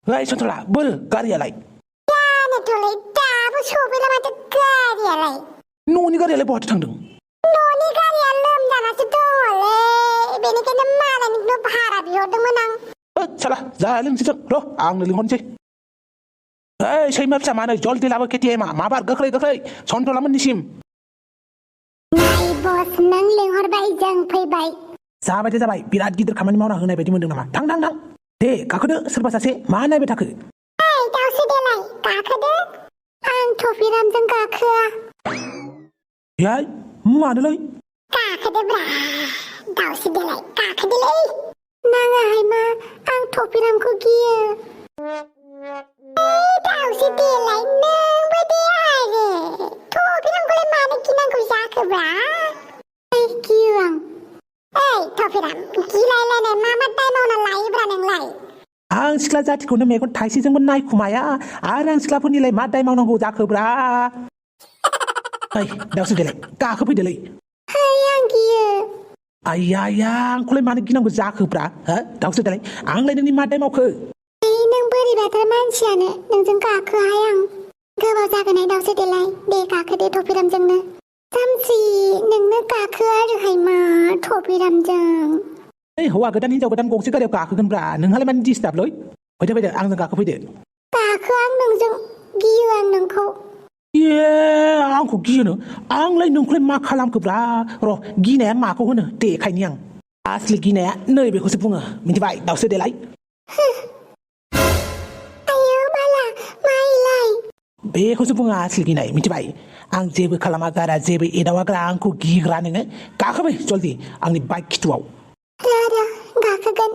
เฮ้ยชนทละเบลกะเรียอะไรเนี่ยตัวเลยด่าผู้ชมไปแล้วมาจะกะเรียอะไรนู่นนี่กะเรียอะไรบอกทางดึงนู่นนี่กะเรียเริ่มจากมาจะโดนเลยเบนี่ก็น้ำมาแล้วนี่นุบหารับยศดึงมานังชละจ่ายเรื่องสิจังรออ่างเรื่องคนใช่เฮ้ยใช่ไหมสามันจอลตีลาบแค่ที่มาบาร์ก็เคยชนทละมันนิชิมนายบอสนั่งเลี้ยงหัวใบจังไปใบสาบจะไปพิราดกิดขมันมาหน้าข้างในไปที่มันดึงมาทั้งเด็กกะคือสืบภาษาเสียมาในเบทักเฮ้ยดาวสิเดลัยกะคือเด้อ่างโทฟิรามจังกะคือยัยมาเลยกะคือเด้บราดาวสิเดลัยกะคือเดเลยนางไอ้มาอ่างโทฟิรามคุกี้ดาวสิเดลัยนางไม่ได้อะไรโทฟิรามก็เลยมาในกินนางกุยาคือบราไอ้กิวงเอ้ยโทฟิรามกี่ไล่เลยเนี่ยมาได้มาหน้าไล่บราหนึ่งไล่อ่างสกลาจัดคนเมย์คนไทยสิจังบนนายคุมายาอ่างสกลาพนี่เลยมาได้มาหน้ากูจักคือบราเฮ้ยดาวสิเดลัยกะคือไปเดลัยเฮ้ยยังกี่อายยังคุณเลยมาในกินนางกูจักคือบราฮะดาวสิเดลัยอ่างเลยนี่มาได้มาคือnang beri better mansion nang jeng ka ke hayang ke ba ja ke nai daw se de lai de ka ke de thopi ram jeng ne sam si nang ne ka ke ru hai ma thopi ram jeng ei hoa ke dan ni jau ke dan gong si ka de ka ke kan bra nang hale man disturb loiไปเด้ออังจังกะคือไปเด้อกะคืออังนึงจังกีอังนึงเขาเย่อังกูกีเนอะอังเลยนึงเคลมาคลามคือบรารอกีแหนมากูเนอะเตะไข่เนียงอาสลิกีแหนเนยเบคุสิพุงอ่ะมินที่ไปดาวเสดไลเบคุสิพุงอาสลิกีไหนมินที่ไปอังเจ็บคลามากระเจ็บเอดาวกระอังกูกีกระนึงกะเข้าไปจอลดีอังนี่ไปคิดว่าเดี๋ยวกะคือกัน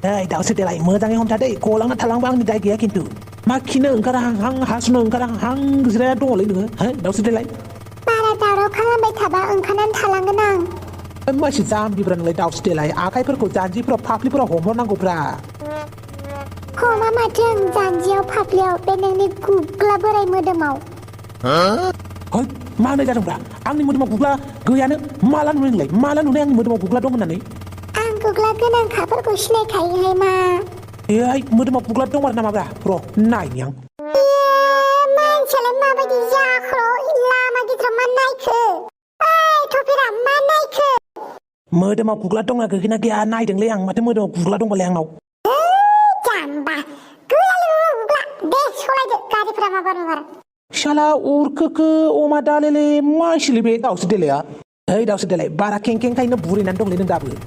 เฮ้ยดาวเสดไลเมื่อจังยังหอมทัดได้โกลังนัดทะลังบางนี่ได้เกียกินดูมาคินกระหังหาสนกระหังกระโดดเลยหนึ่งเฮ้ยดาวเสดไลปาราดาวข้างไปถับอังคณันทะลังกันนังไม่ใช่จามบิบรันเลยดาวสเตลัยอาใครเพื่อกูจานจีเพื่อพับลิเพื่อหอมเพราะนั่งกูปลาโคมาเจงจานเจียวพับเลี้ยวเป็นหนึ่งในกูกลับอะไรมือเดมาเฮ้ยมาเลยจ้าตรงปลาอังนี่มือเดมากูกลับกูยันเนี่ยมาลันนู่นเลยมาลันนู่นเนี่ยมือเดมากูกลับตรงมันนั่นนี่อังกูกลับก็นั่งขับเพื่อกูชิเลไข่ให้มาเฮ้ยมือเดมากูกลับตรงมันนั่นมาปลาเพราะนายยังมันเฉลมาไปดียาโครอิลามากิจมันนายคือไอ้ทุพิรามมันนายคือเมื่อเดมากูกลับตรงนั้นคือกินอะไรนายถึงเลี้ยงมาแต่เมื่อเดมากูกลับตรงมาเลี้ยงเราจำบ้ากูอยากรู้กูเด็กช่วยเด็กการที่พระมาบ้านมาชาลาอูร์คือโอมาดาเลเลมาชิลิเบดาวสเดลัยเฮ้ยดาวสเดลัยบาราเก่งใครนั่งบุรีนั่นตรงเลยนั่งดับเลย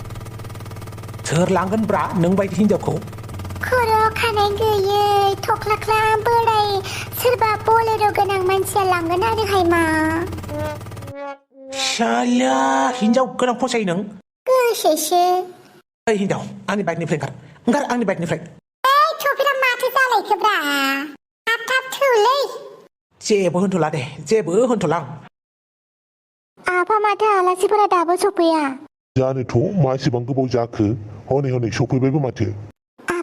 เธอหลังกันบราหนึ่งใบที่หินเจ้าเขาโคโรคานังเกยทกลักลามเบอร์ไรสืบาโปเลโรกันนังมันเสียหลังกันได้ได้ใครมาชาลาหินเจ้ากันนังพ่อใช่หนึ่งก็เชื่อเฮ้ยหินเจ้าอันนี้ใบนี้เฟรนกันอันนี้ใบนี้เฟรนเอ้ยชูพิรามาที่จะอะไรคือบราทับถูเลยเจ็บหัวทุลังเด้เจ็บหัวทุลังพม่าท่าลาสิบระดับชูพิยาจานทูมาสิบังกบจากคือฮอนี่ชูพิเบบุมาเถอะ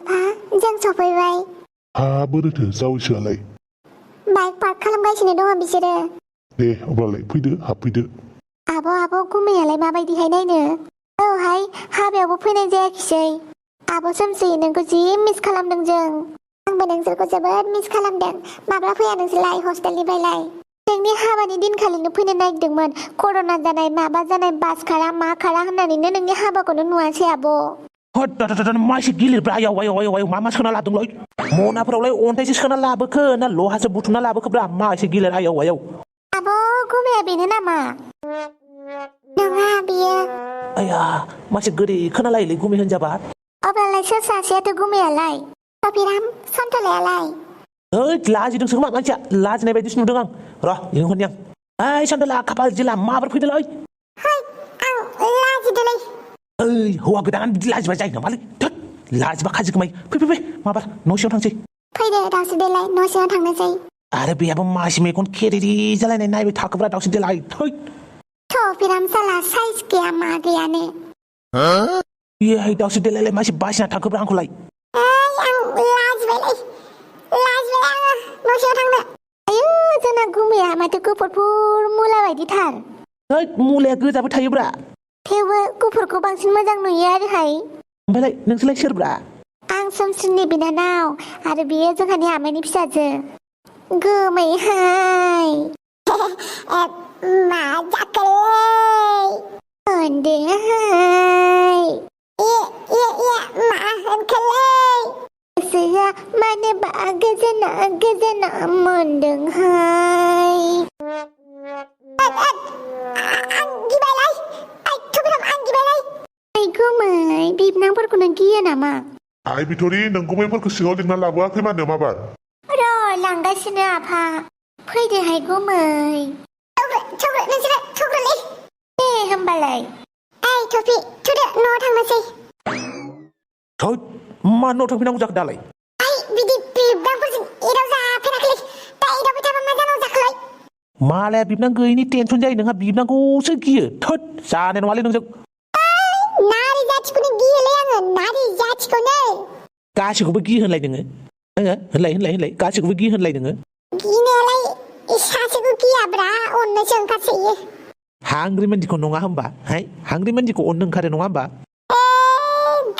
พะจังชูพิไว้เบอร์เถอะเจ้าเชื่อเลยใบปัดขลังใบชนิดว่าบิเชเดเด้อบลาเลยพี่เด้อพี่เด้อบ่กูไม่อะไรมาใบที่ให้ได้เนอะให้ฮาเบลบุพี่ในแจกเฉยซ้ำสีหนึ่งกูจีมิสขลังดังจังอังเป็นหนังสือกูจะเบิร์ดมิสขลังดังมาแล้วเพื่อนหนังสือไลโฮสเทลนี่ใบไลเรื่องนี้วันนี้ดินขลิงเพื่อนในดึงมันโคโรนาจะในมาบ้านจะในบัสคารามาคาราขนาดนี้นึงนี่คนนัวเชียบฮอตมาสิกิลิบรายาวมาชนะลาตรงเลยโมนาพระเลยโอนที่ชนะลาบุกนั่นโลหะจะบุตรนั่นลาบุกบรามาสิกิลิรายาวกูไม่บินนะมาน้องอาเบียไอ้ยามาสิกรีขนาดไรเลยกูไม่เห็นจับเอาไปอะไรเชื่อสาเสียตัวกูไม่อะไรตัวพี่รำซ่อนตัวอะไรเฮ้ยลาจิดึงสมัครมันจะลาจิในใบดิสนูดึงรอยังคนยังไอ้ฉันจะลาขับจิลามาประพฤติเลยเฮ้ยลาจิดเลยเอ้ยหัวกระดานลาจิมาใจหน่อยมาเลยทัดลาจิมาขจิกไหมพี่มาปะโนเชียวทางใจพี่เดดาวสิเดลัยโนเชียวทางนั้นใจอะไรเบียบมาชิเมคนเคดีจะไล่ในนายไปทักกับเราดาวสิเดลัยเฮ้ยโถพี่รำสลาไซส์เกียร์มาเกียร์เนี่ยเย้ดาวสิเดลัยมาชิบาชินาทักกับเราคนไรยังลาจิไปเลยโนเชียวทางนั้นจะนั่งกูเมียมาตุกูปวดพูมูลอะไรที่ทานเฮ้ยมูลเลยคือจะไปทายบระ थेवबो गुफुरखौ बांसिन मोजां नुयो आरोहाय ओमफ्रायलाय नोंसोरलाय सोरब्रा आं सोमस्रिनि बिनानाव आरो बियो जोंहानि आमाइनि फिसाजो गोमैहाय मा जाखोलै होनदोहाय मा होनखोलै गोसोआ मानोबा गोजोना गोजोना मोनदोंहाय आं गिबायलै आं गिबायलै गोमै बिबनांफोरखौ नों गियो नामा आइ बिथरि नों गुमैफोरखौ सिङाव लिंना लाबोआखै मानो माबार र' लांगासिनो आफा फैदोहाय गुमै थौग्रोलै दे होमबालाय ओइ टफि थुदो न'आव थांनोसै थोद मा न'आव थांफिनांगौ जाखो दालाय बिदि बिबदांफोरजों एदाव जाफेराखैलै दा एदावबाय थाबा मा जानांगौ जाखोलाय मालाया बिबनां गैयिनि टेनसन जायो नोंहा बिबनांखौसो गियो थोद जानाय नङालै नोंजों नारि जाथिखौनो गियोलै आङो नारि जाथिखौनो गासैखौबो गि होनलाय नोङो होनलाय गासैखौबो गि होनलाय नोङो गिनायालाय सासेखौ गियाब्रा अननोसो ओंखारसोयो हांग्रि मानसिखौ नङा होमबा हांग्रि मानसिखौ अननो ओंखारो नङा होमबा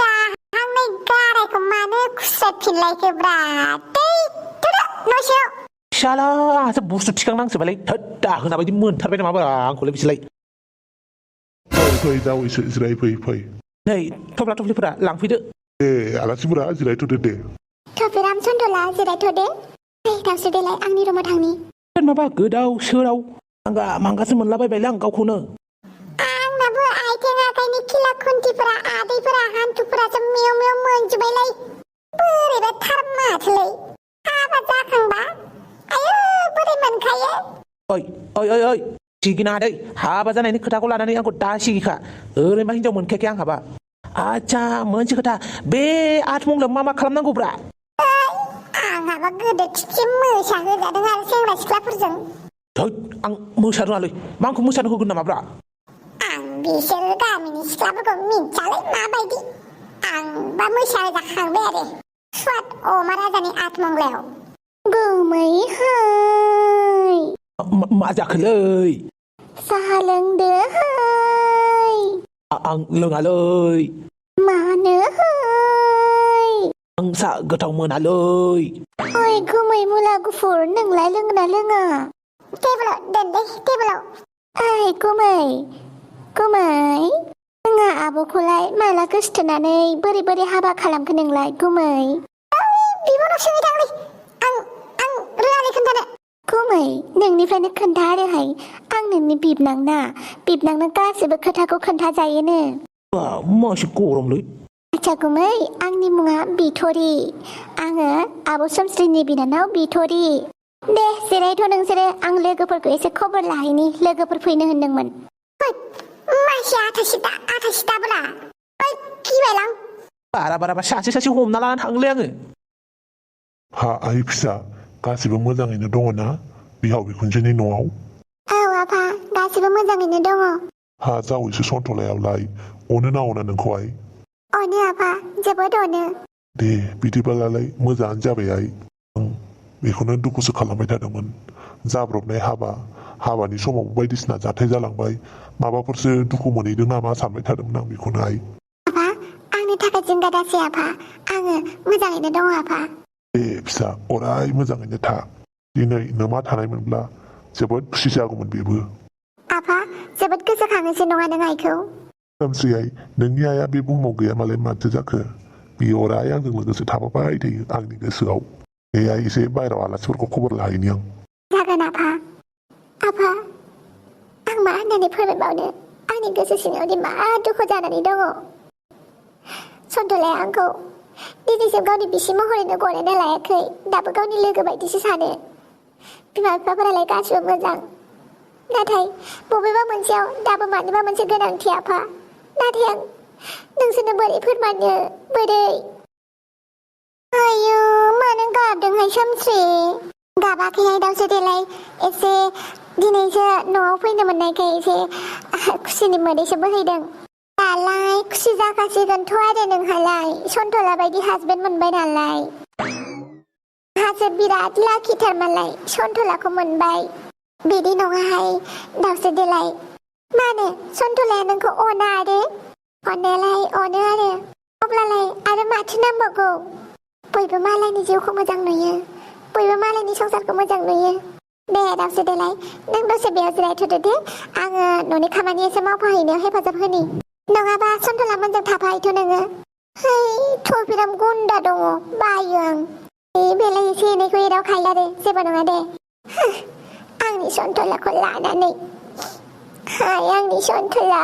गाहांनाय गारायखौ मानो खुस्राफिनलायखोब्रा न'सेयाव शाला आंहासो बुस्थु थिखांनांसोबालाय थोद दाहोना बायदि मोनथारबाय नामाब्रा आंखौलाय बिसोरलाय फै जावैसो जिराय फै नै थफ्ला थफ्लिफोरा लांफैदो दे आलासिफोरा जिरायथ'दो दे थफिराम सन्थला जिरायथ'दे दावसोदेलाय आंनि रुमाव थांनि माबा गोदाव सोराव मांगासो मोनलाबायबायलै आं गावखौनो आंनाबो आथिं आखाइनि खिला खुन्थिफोरा आदैफोरा हान्थुफोरासो मेव मेव मोनजोब्बायलै बोरैबा थार माथोलै हाबा जाखांबा आयौ बोरै मोनखायो ओइ सिगिना दै हाबा जानायनि खोथाखौ लानानै आंखौ दा सिगिखा ओरैनो हिनजाव मोनखायाखै आंहाबा आच्छा मोनसे खोथा बे आथमंगलाव मा खालामनांगौब्रा आंहाबा गोदो थिखि मोसा होजादों आरो सेंग्रा सिख्लाफोरजों थोद आं मोसानो रोङालै मा आंखौ मोसानो होगोन नामाब्रा आं बिसोर गामिनि सिख्लाफोरखौ मिथियालै माबायदि आंबा मोसा होजाखांबाय आरो स्वाद अमा राजानि आथमंगलायाव गोमैहाय मा जाखोलै साहा लोंदोहाय आं लोङालै मानोहाय आं सा गोथाव मोनालै ओइ गोमै मुला गुफुर नोंलाय लोङोना लोङा टेबोलाव दोन दे टेबोलाव ओइ गोमै जोंहा आब'खौलाय माला गोसथोनानै बोरै हाबा खालामखो नोंलाय गोमै बिबनाव सोंहै थांलै आं रोङालै खोन्थानो गोमै नोंनिफ्रायनो खोन्था आरोहाय आं नोंनि बिबनांनो गासैबो खोथाखौ खोन्थाजायोनो मासे गरमलै आच्छा गोमै आंनि मुङा बिथरि आङो आब' सोमस्रिनि बिनानाव बिथरि दे जिरायथ' नोंसोरो आं लोगोफोरखौ एसे खबर लाहैनि लोगोफोर फैनो होनदोंमोन मासे आथासिदाब्रा गिबायलां बारा सासे हमना लानानै थांलै आङो हा आइ फिसा गासिबो मोजाङैनो दङ ना बिहाव बिखुनजोनि न'आव औ आफा गासिबो मोजाङैनो दङ हा जावैसो सन्थलायावलाय अनो ना अना नोंखौहाय अनो आफा जोबोद अनो दे बिदिबालाय मोजाङानो जाबाय आइ आं बेखौनो दुखुसो खालामबाय थादोंमोन जाब्रबनाय हाबानि समाव बायदिसिना जाथाय जालांबाय माबाफोरसो दुखु मोनहैदों नामा सानबाय थादोंमोन आं बेखौनो आइ आफा आंनि थाखाय जिंगा दासै आफा आङो मोजाङैनो दङ आफा दे फिसा अराय मोजाङैनो था दिनै नोमा थानायमोनब्ला जोबोद खुसि जागौमोन बेबो आफा जोबोद गोसोखाङोसो नङा नों आइखौ खोमसि आइ नोंनि आइया बे बुहुमाव गैया मालाय माथो जाखो बियो अराय आंजों लोगोसे थाफाबाय थायो आंनि गोसोआव बे आइ एसे बायहेराव आलासिफोरखौ खबर लाहैनि आं जागोन आफा आं मा होननानै फोरमायबावनो आंनि गोसो सिङावदि मा दुखु जानानै दङ सन्थलाया आंखौ दिनैसिम गावनि बिसि महरैनो गनायना लायाखै दाबो गावनि लोगो बायदिसो सानो बिमा बिफाफोरालाय गासिबो मोजां नाथाय बबेबा मोनसेयाव दाबो मानिबा मोनसे गोनांथि आफा नाथाय आं नोंसोरनो बोरै फोरमायनो बोरै आयु मानो गाबदोंहाय सोमस्रि गाबाखैहाय दावसो देलाय एसे दिनैसो न'आव फैनो मोननायखाय एसे खुसिनि मोदैसो बोहैदों दालाय खुसि जाखासिगोनथ' आरो नोंहालाय सन्थला बायदि हासबेन्ड मोनबाय नालाय हासो बिराद लाखिथारमालाय सन्थलाखौ मोनबाय बिदि नङाहाय दावसो देलाय मानो सन्थलाया नोंखौ अना आरो अननायालाय अनो आरो अब्लालाय आरो माथो नांबावगौ बयबो मालायनि जिउखौ मोजां नुयो बयबो मालायनि संसारखौ मोजां नुयो दे दावसो देलाय नों दसे बेयाव जिरायथ'दो दे आङो न'नि खामानि एसे मावफाहैनायाव हेफाजाब होनि नङाबा सन्थला मोनजों थाफाहैथ' नोङो है थ' बिराद गुन्दा दङ बायो आं बेलाय एसे एनैखौ एदावखायो आरो जेबो नङा दे आंनि सन्थलाखौ लानानै हाय आंनि सन्थला